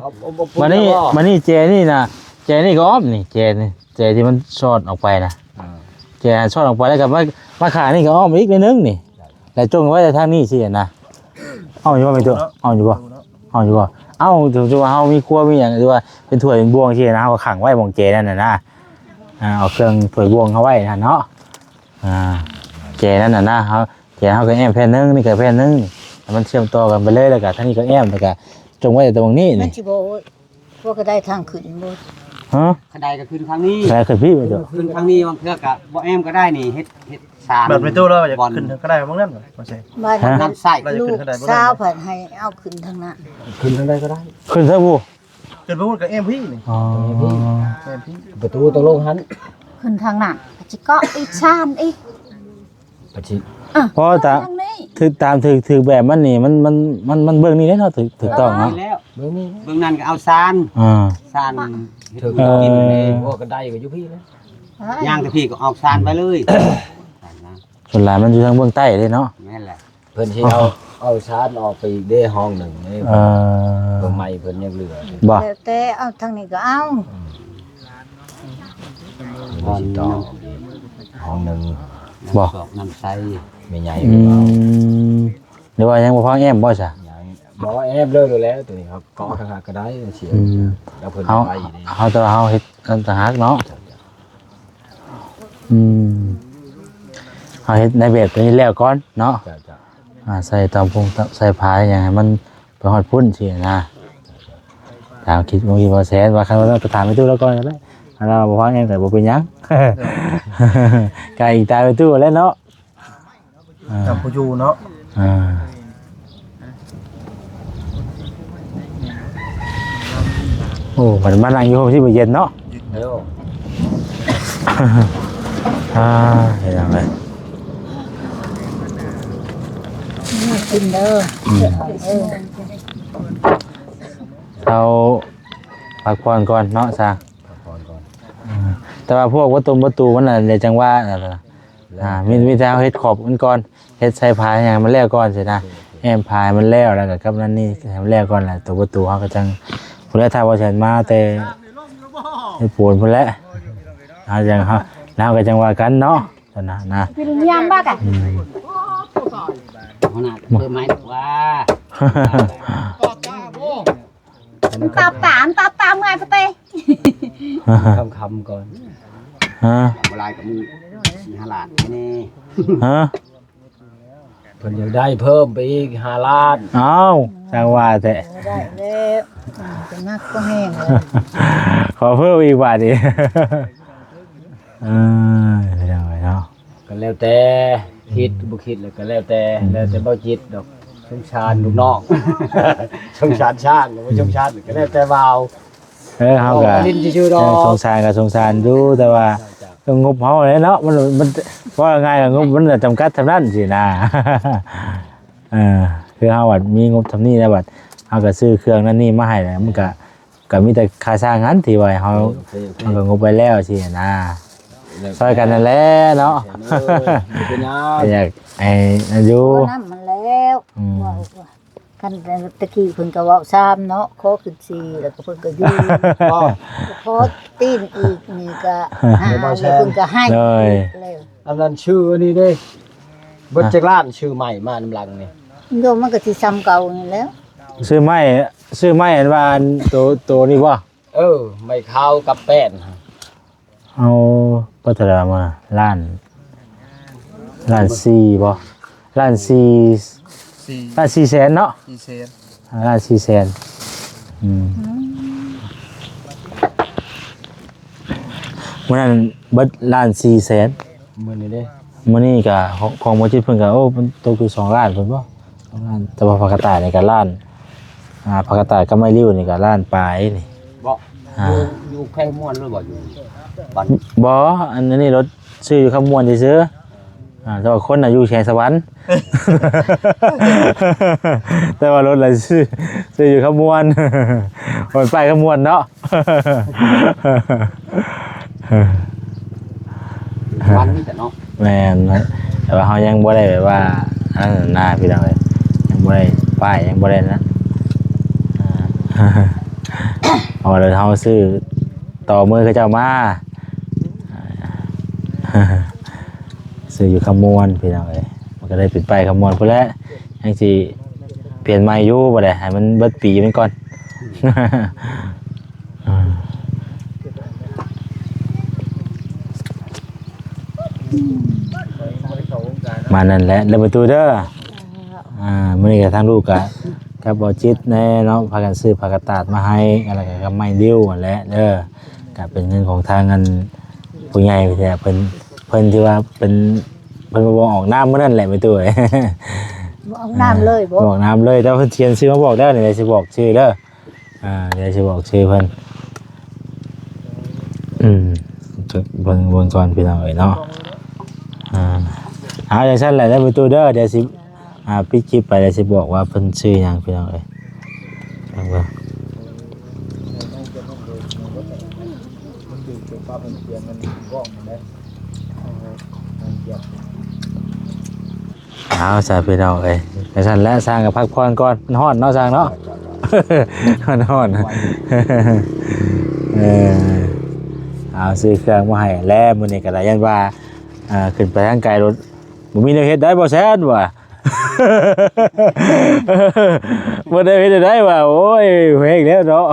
ບາດນີ້ ບາດນີ້ແຈນີ້ນະ ແຈນີ້ກໍອ້ອມນີ້ ແຈນີ້ ແຈທີ່ມັນສອດອອກໄປນະ. ອ່າ ແຈສອດອອກໄປ ແລ້ວກໍມາ ມາຂ້າງນີ້ກໍອ້ອມອີກໜ້ອຍໜຶ່ງນີ້. ແລ້ວຈົ່ງໄວ້ແຕ່ທາງນີ້ຊີ້ນະ. ເອົາຢູ່ບໍ່ແມ່ຕູ້? ເອົາຢູ່ບໍ່? ເອົາຢູ່ບໍ່? ເອົາ ຖືວ່າເຮົາມີຄົວມີຫຍັງ ຫຼືວ່າເປັນຖ້ວຍເປັນບ່ວງຊີ້ນະ ເຮົາກໍຂັງໄວ້ໝ່ອງແຈນັ້ນນະນະ. ອ່າ ເອົາເຄື່ອງຖ້ວຍບ່ວງເຮົາໄວ້ຫັ້ນເນາະ. ອ່າ ແຈນັ້ນນະນະ ເຮົາ ແຈເຮົາກໍແອ້ມແຜ່ນໜຶ່ງ ນີ້ກໍແຜ່ນໜຶ່ງ ໃຫ້ມັນເຊື່ອມຕໍ່ກັນໄປເລີຍ. ແລ້ວກໍທາງນີ້ກໍແອ້ມ ແລ້ວກໍຈົ່ງໄວ້ແຕ່ໝ່ອງນີ້ ມັນຊິບໍ່ ພວກກໍໄດ້ທາງຂຶ້ນບໍ່? ຮະ? ຄັນໄດກໍຂຶ້ນທາງນີ້ ໄດ້ຂຶ້ນພີ້ແມ່ນບໍ່? ຂຶ້ນທາງນີ້ ບາງເທື່ອກໍບໍ່ແອ້ມກໍໄດ້ນີ້ ເຮັດ ເຮັດສານ ແບບແມ່ຕູ້ລາວຢາກຂຶ້ນກໍໄດ້ ເບິ່ງນັ້ນວ່າຊັ້ນ ຮະ? ນ້ຳໃສ ລູກສາວເພິ່ນໃຫ້ເອົາຂຶ້ນທາງນັ້ນ ຂຶ້ນທາງໃດກໍໄດ້ ຂຶ້ນທາງຜູ້ ຂຶ້ນໄປພຸ້ນກໍແອ້ມພີ້ນີ້. ອໍ ແອ້ມພີ້ ປະຕູຕົກລົງຫັ້ນ ຂຶ້ນທາງນັ້ນ ຊິເກາະອີກຊານອີກ ປະຊິ ເພາະຕາມ ຖືກຕາມ ຖືກ ຖືກແບບມັນນີ້ ມັນ ມັນ ມັນ ມັນເບິ່ງນີ້ເດ້ເນາະ ຖືກ ຖືກຕ້ອງເນາະ. ເບິ່ງນີ້ ເບິ່ງນັ້ນກໍເອົາຊານ ອ່າ ຊານ ຖືກ ເອີ ກິນນີ້ ພວກກະໄດກໍຢູ່ພີ້ນະ ຍ່າງແຕ່ພີ້ກໍເອົາຊານໄປເລີຍ. ສ່ວນຫຼາຍມັນຢູ່ທາງເບື້ອງໃຕ້ເດ້ເນາະ. ແມ່ນແຫຼະ. ເພິ່ນຊິເອົາ ເອົາຊານອອກໄປອີກເດ້ ຫ້ອງໜຶ່ງເດ້. ເອີ ເພິ່ນໃໝ່ເພິ່ນຍັງເຫຼືອ ບໍ່? ແລ້ວແຕ່ ເອົາທາງນີ້ກໍເອົາ. ຫ້ອງໜຶ່ງ ບໍ່? ສອກນ້ຳໃສ ແມ່ໃຫຍ່. ອືມ ຫຼືວ່າຍັງບໍ່ພາແອ້ມບໍ່ຊະ? ຍັງບໍ່ແອ້ມເລີຍ ແລ້ວໂຕນີ້ເຮົາເກາະຂ້າງກໍໄດ້. ອືມ ແລ້ວເພິ່ນ ເຮົາ ເຮົາ ແຕ່ວ່າເຮົາເຮັດອັນຕະຫັກເນາະ. ອືມ ເຮົາເຮັດໃນແບບຕົວນີ້ແລ້ວກ່ອນເນາະ. ເຈົ້າ ເຈົ້າ. ອ່າ ໃສ່ຕຳປຸງ ໃສ່ຜ້າຫຍັງໃຫ້ມັນໄປຮອດພຸ້ນຊີ້ນະ. ຕາມຄິດ ບໍ່ຄິດບໍ່ແສນວ່າ ຄັນວ່າໄປຖາມໄອ້ຕູ້ລາວກ່ອນກໍໄດ້. ອັນລາວບໍ່ຟັງຫຍັງກໍບໍ່ເປັນຫຍັງ ກະອີງຕາມໄອ້ຕູ້ແຫຼະເນາະ. ອ່າ ຕາມຜູ້ຢູ່ເນາະ. ອ່າ ໂອ້ ບັດມານັ່ງຢູ່ໂຮມທີ່ບໍ່ເຢັນເນາະ. ເອີ ອ່າ ເຮັດຫຍັງເລີຍ ກິນເດີ. ອືມ ເອີ ເຮົາພັກຜ່ອນກ່ອນເນາະຊາງ ພັກຜ່ອນກ່ອນ. ອ່າ ແຕ່ວ່າພວກປະຕົງປະຕູມັນລະ ດຽວຈັ່ງວ່າ ອ່າ ມີ ມີແຕ່ເຮົາເຮັດຂອບມັນກ່ອນ ເຮັດໃສ່ຜ້າຫຍັງໃຫ້ມັນແລ້ວກ່ອນຊີ້ນະ. ໂອເຄ ແອ້ມຜ້າໃຫ້ມັນແລ້ວ ແລ້ວກໍກັບນັ້ນນີ້ໃຫ້ມັນແລ້ວກ່ອນ ແລ້ວໂຕປະຕູເຮົາກໍຈັ່ງ ພຸ້ນແຫຼະ ຖ້າວ່າແຊນມາແຕ່ເຮັດປູນພຸ້ນແຫຼະ ເຮົາຈັ່ງ ເຮົາ ເຮົາກໍຈັ່ງວ່າກັນເນາະ. ຊັ້ນນະ ນະ ກິນຍາມບັກອະ. ອືມ ຫົວໜ້າເພີ່ມໃຫ້ດອກວ່າ ຕາບຕາ ຕາບຕາ ເມື່ອຍປະເຕ ຄ່ຳໆກ່ອນ. ຮະ ບໍ່ຫຼາຍກໍມີສີ່ຫ້າລ້ານນີ້. ຮະ ເພິ່ນຢາກໄດ້ເພີ່ມໄປອີກຫ້າລ້ານ. ອ້າວ ຊ່າງວ່າແທ້ ບໍ່ໄດ້ແລ້ວ ຈະໜັກກວ່າແຮງແລ້ວ ຂໍເພີ່ມອີກບາດນີ້. ເອີ ເປັນຫຍັງເນາະ ກໍແລ້ວແຕ່ ອືມ ຄິດບໍ່ຄິດແລ້ວກໍແລ້ວແຕ່ ອືມ ແລ້ວແຕ່ເບົາຈິດດອກ. ສົງສານລູກນ້ອງ ສົງສານຊ້າງ ບໍ່ສົງສານກໍແລ້ວແຕ່ບ່າວ. ເອີ ເຮົາກໍຫຼິ້ນຊື່ໆດອກ ເອີ ສົງສານກໍສົງສານຢູ່ ແຕ່ວ່າ ເອີ ງົບເຮົາແຫຼະເນາະ ມັນ ມັນ ເວົ້າງ່າຍໆ ງົບມັນຈຳກັດສ່ຳນັ້ນຊີ້ນະ. ເອີ ຄືເຮົາບັດມີງົບສ່ຳນີ້ແລ້ວ ບັດເຮົາກໍຊື້ເຄື່ອງນັ້ນນີ້ມາໃຫ້ແລ້ວ ມັນກໍ ກໍມີແຕ່ຄ່າສ້າງຫັ້ນທີ່ວ່າເຮົາ ໂອເຄ ໂອເຄ ເຮົາກໍງົບໄວ້ແລ້ວຊີ້ນະ ຊ່ອຍກັນນັ້ນແຫຼະເນາະ. ເອີ ບໍ່ເປັນຫຍັງ ຢາກໃຫ້ນັ້ນຢູ່ ນ້ຳມັນແລ້ວ. ອືມ ວ່າ ວ່າ ຄັນແຕ່ ແຕ່ກີ້ເພິ່ນກໍເວົ້າຊາມເນາະ ຂໍຂຶ້ນສີ່ ແລ້ວກໍເພິ່ນກໍຢູ່ ຂໍຕີນອີກນີ້ກໍຫ້າ ແລ້ວເພິ່ນກໍໃຫ້ ໂດຍ ອີກແລ້ວ. ອັນນັ້ນຊື່ອັນນີ້ເດ້ ເບິດຈັກລ້ານ ຊື່ໄມ້ມານຳຫຼັງນີ້? ໂຍມ ມັນກໍຊິສ່ຳເກົ່ານີ້ແຫຼະ ຊື້ໄມ້ ຊື້ໄມ້ອັນວ່າອັນໂຕ ໂຕນີ້ບໍ່? ເອີ ໄມ້ຂາວກັບແປ້ນ. ເອົາ ບໍ່ເທົ່າໃດມາ ລ້ານ ລ້ານສີ່ບໍ່? ລ້ານສີ່ ສີ່ ລ້ານສີ່ແສນເນາະ ສີ່ແສນ ລ້ານສີ່ແສນ. ອືມ ອືມ ມື້ນັ້ນເບິດລ້ານສີ່ແສນ. ມື້ນີ້ເດ້ ມື້ນີ້ກະຂອງ ຂອງບໍ່ຈິດເພິ່ນກະ ໂອ້ ມັນຕົກຢູ່ສອງລ້ານພຸ້ນບໍ່? ສອງລ້ານ ແຕ່ວ່າຜັກກະຕາດນີ້ກະລ້ານ ອ່າ ຜັກກະຕາດກັບໄມ້ລິ້ວນີ້ກະລ້ານປາຍນີ້. ບໍ່ ອ່າ ຢູ່ ຢູ່ແຂວງມ່ວນຫຼືບໍ່ ຢູ່ບ້ານ? ບໍ່ ອັນ ອັນນີ້ລົດຊື້ຢູ່ຄຳມ່ວນຊື່ໆ ອ່າ ແຕ່ວ່າຄົນນະຢູ່ແຂວງສະຫວັນ ແຕ່ວ່າລົດລະຊື້ ຊື້ຢູ່ຄຳມ່ວນ ມັນປ້າຍຄຳມ່ວນເນາະ. ວັນນີ້ແຫຼະເນາະ ແມ່ນ ແຕ່ວ່າເຮົາຍັງບໍ່ໄດ້ແບບວ່າ ອັນນັ້ນນະ ພີ່ນ້ອງເອີຍ ຍັງບໍ່ໄດ້ປ້າຍ ຍັງບໍ່ໄດ້ນະ ເພາະວ່າເຮົາຊື້ຕໍ່ມືເຂົາເຈົ້າມາ ຊື້ຢູ່ຄຳມ່ວນ ພີ່ນ້ອງເອີຍ ມັນກໍໄດ້ເປັນປ້າຍຄຳມ່ວນພຸ້ນແຫຼະ ຍັງຊິປ່ຽນໃໝ່ຢູ່ ບໍ່ໄດ້ ໃຫ້ມັນເບິດປີມັນກ່ອນ. ມານັ້ນແຫຼະ ເດີປະຕູເດີ. ອ່າ ມື້ນີ້ກໍທາງລູກກໍກັບບໍ່ຈິດແດ່ເນາະ ພາກັນຊື້ຜັກກະຕາດມາໃຫ້ ແລ້ວກໍກັບໄມ້ລິ້ວຫັ້ນແຫຼະເດີ ກໍເປັນເງິນຂອງທາງອັນຜູ້ໃຫຍ່ແທ້ ເພິ່ນ ເພິ່ນທີ່ວ່າເປັນ ເພິ່ນມາບອກອອກນາມມື້ນັ້ນແຫຼະແມ່ຕູ້ເອີຍ. ບອກອອກນາມເລີຍບໍ? ບອກອອກນາມເລີຍ ແຕ່ວ່າເພິ່ນຂຽນຊື່ມາບອກແລ້ວນີ້ ຊິບອກຊື່ເດີ. ອ່າ ດຽວຊິບອກຊື່ເພິ່ນ ອືມ ເບິ່ງ ເບິ່ງກ່ອນພີ່ນ້ອງເອີຍເນາະ. ອ່າ ເອົາຈັ່ງຊັ້ນແຫຼະເດີປະຕູເດີ ດຽວຊິ ອ່າ ປິດຄລິບໄປ ດຽວຊິບອກວ່າເພິ່ນຊື່ຫຍັງພີ່ນ້ອງເອີຍ. ເບິ່ງ ເບິ່ງ ມັນຢູ່ຈຸດວ່າເພິ່ນຂຽນມັນກ້ອງຫັ້ນແຫຼະ. ເອົາຊະພີ່ນ້ອງເອີຍ ຈັ່ງຊັ້ນແຫຼະ ຊ່າງກໍພັກຜ່ອນກ່ອນ ມັນຮ້ອນເນາະຊ່າງເນາະ ມັນຮ້ອນ ເອີ ເອົາຊື້ເຄື່ອງມາໃຫ້ແລ້ວ ມື້ນີ້ກໍໄດ້ ຢ້ານວ່າ ເອີ ຂຶ້ນໄປທາງໄກລົດ ບໍ່ມີແນວເຮັດໄດ້ບໍ່ແຊນວ່າ ບໍ່ໄດ້ເຮັດໄດ້ວ່າ ໂອ້ຍ ແພງແລ້ວເນາະ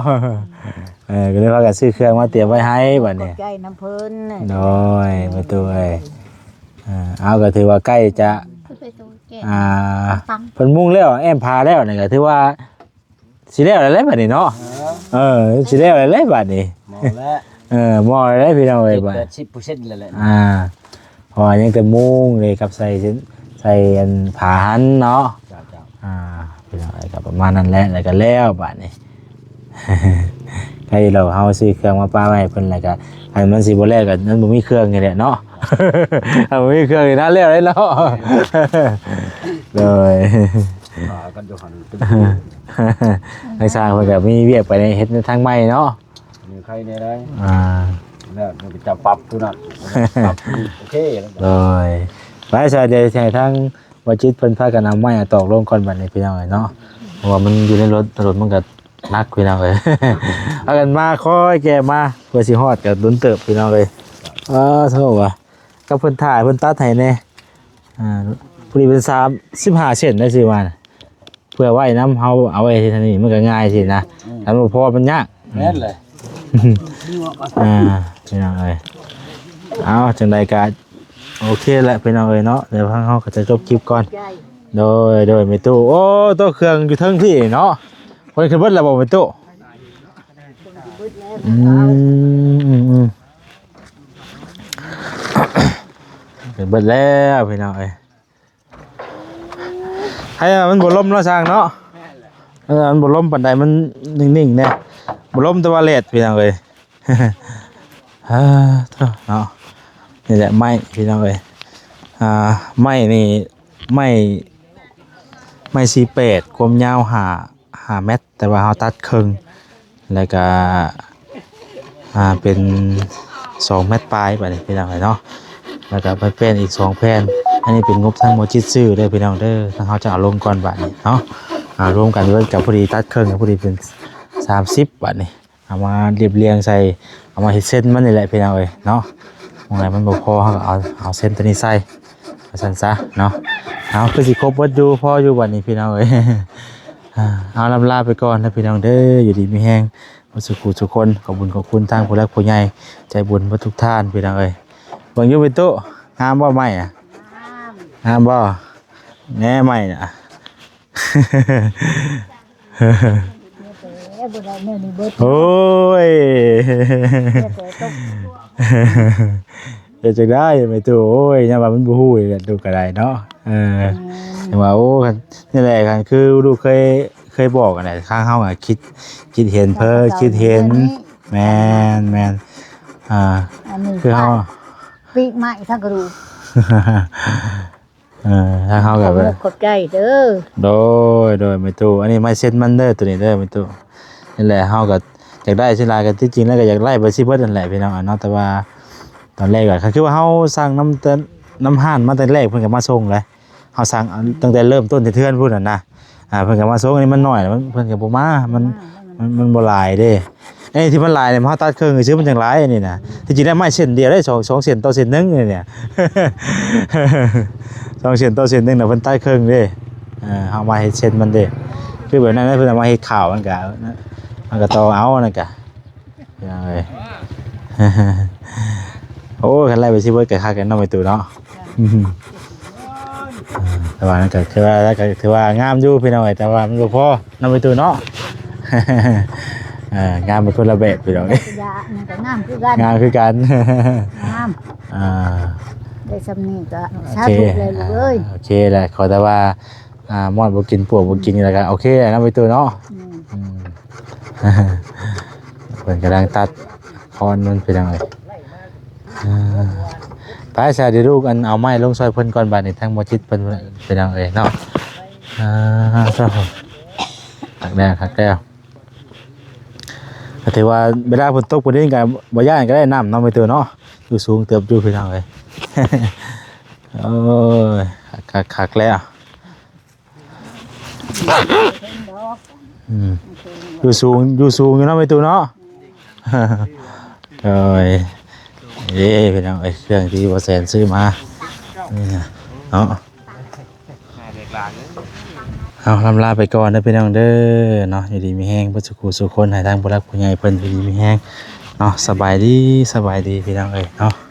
ເອີ ກໍເລີຍພາກັນຊື້ເຄື່ອງມາຕຽມໄວ້ໃຫ້ບັດນີ້ ຂອບໃຈນຳເພິ່ນ ໂດຍ ແມ່ຕູ້ເອີຍ ເອີ ເອົາ ກໍຖືວ່າໃກ້ຈະ ອ່າ ເພິ່ນມຸງແລ້ວ ແອ້ມຜາແລ້ວນີ້ ກໍຖືວ່າຊິແລ້ວແລ້ວບັດນີ້ເນາະ ເອີ ເອີ ຊິແລ້ວແລ້ວບັດນີ້ ໝໍ້ແລ້ວ ເອີ ໝໍ້ແລ້ວພີ່ນ້ອງເອີຍ ເຈັດແປດສິບເປີເຊັນແລ້ວແຫຼະ ອ່າ ເພາະວ່າຍັງແຕ່ມຸງເດ້ກັບໃສ່ ໃສ່ອັນຜ້າຫັ້ນເນາະ ເຈົ້າໆ ອ່າ ພີ່ນ້ອງເອີຍ ກໍປະມານນັ້ນແຫຼະ ແລ້ວກໍແລ້ວບາດນີ້ ໃກ້ແລ້ວ ເຮົາຊື້ເຄື່ອງມາປະໄວ້ໃຫ້ເພິ່ນ ແລ້ວກໍ ອັນມັນຊິບໍ່ແລ້ວກໍມັນບໍ່ມີເຄື່ອງນີ້ແຫຼະເນາະ ຖ້າບໍ່ມີເຄື່ອງນີ້ນານແລ້ວເດ້ເນາະ ໂດຍ ຫາກັນຢູ່ຫັ້ນ ທາງຊ່າງເພິ່ນກໍມີວຽກໄປເຮັດໃນທາງໃໝ່ເນາະ ນີ້ໃຄແດ່ໄດ໋ ອ່າ ແລ້ວມັນໄປຈັບປັບຜູ້ນັ້ນ ປັບຜູ້ນີ້ ໂອເຄແລ້ວ ໂດຍ ໄປຊະ ດຽວຊິໃຫ້ທາງບໍ່ຈິດເພິ່ນພາກັນເອົາໄມ້ເອົາຕອກລົງກ່ອນບັດນີ້ພີ່ນ້ອງເອີຍເນາະ ເພາະວ່າມັນຢູ່ໃນລົດ ລົດມັນກໍໜັກພີ່ນ້ອງເອີຍ ພາກັນມາຄ່ອຍແກ່ມາ ເພື່ອຊິຮອດກໍດົນເຕີບພີ່ນ້ອງເອີຍ ເອີ ໂທ້ວ່າ ກັບເພິ່ນຖ່າຍເພິ່ນຕັດໃຫ້ແດ່ ອ່າ ພໍດີເປັນສາມສິບຫ້າເຊັນໄດ້ຊື້ມານະ ເພື່ອໄວ້ນຳ ເຮົາເອົາໄວ້ເຮັດອັນນີ້ມັນກໍງ່າຍຊີ້ນະ ອືມ ຄັນບໍ່ພໍມັນຍາກ ແມ່ນແຫຼະ ອ່າ ພີ່ນ້ອງເອີຍ ເອົາ ຈັ່ງໃດກໍໂອເຄແຫຼະພີ່ນ້ອງເອີຍເນາະ ດຽວທາງເຮົາກໍຈະຈົບຄລິບກ່ອນ ໂດຍ ໂດຍ ແມ່ຕູ້ ໂອ້ ໂຕເຄື່ອງຢູ່ເທິງພີ້ເນາະ ເພິ່ນຂຶ້ນເບິດແລ້ວບໍ່ແມ່ຕູ້? ອືມ ອືມ ອືມ ຂຶ້ນເບິດແລ້ວພີ່ນ້ອງເອີຍ ໃຫ້ມັນບໍ່ລົມເນາະຊ່າງເນາະ ເອີ ມັນບໍ່ລົມປານໃດ ມັນນິ່ງໆແດ່ ບໍ່ລົມແຕ່ວ່າແດດພີ່ນ້ອງເອີຍ ອ່າ ໂທ້ເນາະ ນີ້ແຫຼະໄມ້ພີ່ນ້ອງເອີຍ ອ່າ ໄມ້ນີ້ ໄມ້ ໄມ້ສີ່ແປດ ຄວາມຍາວຫ້າ ຫ້າແມັດ ແຕ່ວ່າເຮົາຕັດເຄິ່ງ ແລ້ວກະ ອ່າ ເປັນສອງແມັດປາຍບາດນີ້ພີ່ນ້ອງເອີຍເນາະ ແລ້ວກະໄມ້ແປ້ນອີກສອງແຜ່ນ ອັນນີ້ເປັນງົບທາງບໍ່ຈິດຊື້ເດີພີ່ນ້ອງເດີ ທາງເຮົາຈະເອົາລົງກ່ອນບາດນີ້ເນາະ ອ່າ ລວມກັນເບິດກໍພໍດີຕັດເຄິ່ງກໍພໍດີເປັນສາມສິບບາດນີ້ ເອົາມາລຽບລຽງໃສ່ ເອົາມາເຮັດເສັ້ນມັນນີ້ແຫຼະພີ່ນ້ອງເອີຍເນາະ ໝ່ອງໃດມັນບໍ່ພໍເຮົາກໍເອົາ ເອົາເສັ້ນຕົວນີ້ໃສ່ ວ່າຊັ້ນຊະເນາະ ເອົາ ຄືຊິຄົບເບິດຢູ່ ພໍຢູ່ບາດນີ້ພີ່ນ້ອງເອີຍ ອ່າ ເອົາ ລ່ຳລາໄປກ່ອນເດີພີ່ນ້ອງເດີ ຢູ່ດີມີແຮງ ເບິດສູ່ຜູ້ສູ່ຄົນ ຂອບບຸນຂອບຄຸນທາງຜູ້ຫຼັກຜູ້ໃຫຍ່ໃຈບຸນເບິດທຸກທ່ານພີ່ນ້ອງເອີຍ ເບິ່ງຢູ່ເປັນຕູ້ ງາມບໍ່ໄມ້ນະ? ງາມ ງາມບໍ່? ແນ່ໄມ້ນະ ແຕ່ບໍ່ໄດ້ແນວນີ້ເບິດ ໂອ້ຍ ແຕ່ຕົກ ເຮັດຈັ່ງໃດແມ່ຕູ້ ໂອ້ຍ ຍັງວ່າມັນບໍ່ຮູ້ອີກແຫຼະ ລູກກໍໄດ້ເນາະ ເອີ ແມ່ນ ຍັງວ່າ ໂອ້ ນີ້ແຫຼະ ຄັນຄືລູກເຄີຍ ເຄີຍບອກຫັ້ນແຫຼະ ທາງເຮົາກໍຄິດ ຄິດເຫັນເພິ່ນ ຄິດເຫັນ ແມ່ນໆ ອ່າ ອັນນີ້ ຄືເຮົາ ປີກໄມ້ທັງກະດູກ ເອີ ທາງເຮົາກໍ ຂອບອົກຂອບໃຈເດີ ໂດຍ ໂດຍ ແມ່ຕູ້ ອັນນີ້ໄມ້ເຊັນມັນເດີ ໂຕນີ້ເດີແມ່ຕູ້ ນີ້ແຫຼະ ເຮົາກໍຢາກໄດ້ສ່ວນຫຼາຍ ກໍທີ່ຈິງແລ້ວກໍຢາກໄດ້ໄປຊິເບິດນັ້ນແຫຼະພີ່ນ້ອງເນາະ ແຕ່ວ່າຕອນແລກກໍຄືວ່າເຮົາສັ່ງນຳແຕ່ ນຳຮ້ານມາແຕ່ແລກ ເພິ່ນກໍມາສົ່ງເລີຍ ເຮົາສັ່ງຕັ້ງແຕ່ເລີ່ມຕົ້ນທີ່ເຮືອນພຸ້ນນະ ອ່າ ເພິ່ນກໍມາສົ່ງ ອັນນີ້ມັນໜ້ອຍ ມັນ ເພິ່ນກໍບໍ່ມາ ມັນ ມັນ ມັນບໍ່ຫຼາຍເດ້ ອັນນີ້ທີ່ມັນຫຼາຍນີ້ ເຮົາຕັດເຄິ່ງຊື່ໆ ມັນຈັ່ງຫຼາຍ ອັນນີ້ນະ ທີ່ຈິງແລ້ວໄມ້ເສັ້ນດຽວເດ້ ສອງ ສອງເສັ້ນຕໍ່ເສັ້ນໜຶ່ງນີ້ ສອງເສັ້ນຕໍ່ເສັ້ນໜຶ່ງນະ ເພິ່ນຕັດເຄິ່ງເດ້ ເອີ ເຮົາມາເຮັດເສັ້ນມັນເດ້ ຄືແບບນັ້ນ ເພິ່ນເອົາມາເຮັດຂ່າວ ມັນກະ ມັນກະຕໍ່ເອົາ ນັ້ນກະ ພີ່ນ້ອງເອີຍ ໂອ້ ຄັນໄລ່ໄປຊິເບິດກໍຄັກແລ້ວເນາະ ແມ່ຕູ້ເນາະ ແຕ່ວ່ານັ້ນກໍຄືວ່າ ກໍຖືວ່າງາມຢູ່ພີ່ນ້ອງເອີຍ ແຕ່ວ່າມັນບໍ່ພໍເນາະ ແມ່ຕູ້ເນາະ ເອີ ງາມເປັນຄົນລະແບບພີ່ນ້ອງເອີຍ ຢາ ມັນກໍງາມຄືກັນ ງາມຄືກັນ ງາມ ອ່າ ໄດ້ສ່ຳນີ້ກໍ ໂອເຄ ສາທຸແລ້ວລູກເອີຍ ອ່າ ໂອເຄແຫຼະ ຂໍແຕ່ວ່າ ອ່າ ມອດບໍ່ກິນ ປວກບໍ່ກິນ ແລ້ວກໍໂອເຄແລ້ວເນາະ ແມ່ຕູ້ເນາະ ອືມ ອືມ ເພິ່ນກຳລັງຕັດຄອນມັນ ພີ່ນ້ອງເອີຍ ອ່າ ໄປຊະ ດຽວລູກ ອັນ ເອົາໄມ້ລົງຊ່ອຍເພິ່ນກ່ອນ ບາດນີ້ ທາງໝໍຈິດເພິ່ນ ພີ່ນ້ອງເອີຍເນາະ ອ່າ ຄັກແລ້ວ ຄັກແລ້ວ ກໍຖືວ່າເວລາຝົນຕົກ ຝົນດິນກໍບໍ່ຢ້ານ ກໍໄດ້ນ້ຳເນາະ ແມ່ຕູ້ເນາະ ຢູ່ສູງເຕີບຢູ່ ພີ່ນ້ອງເອີຍ. ໂອ້ຍ ຄັກໆໆແລ້ວ ອືມ ຢູ່ສູງ ຢູ່ສູງຢູ່ເນາະແມ່ຕູ້ເນາະ ໂອ້ຍ ເດ້ພີ່ນ້ອງເອີຍ ເຄື່ອງທີ່ບໍ່ແສນຊື້ມາ ນີ້ນະເນາະ. ເອົາ ລ່ຳລາໄປກ່ອນເດີພີ່ນ້ອງເດີເນາະ ຢູ່ດີມີແຮງເບິດສູ່ຄູ່ສູ່ຄົນ ໃຫ້ທາງຜູ້ຫຼັກຜູ້ໃຫຍ່ເພິ່ນຢູ່ດີມີແຮງເນາະ ສະບາຍດີ ສະບາຍດີພີ່ນ້ອງເອີຍເນາະ.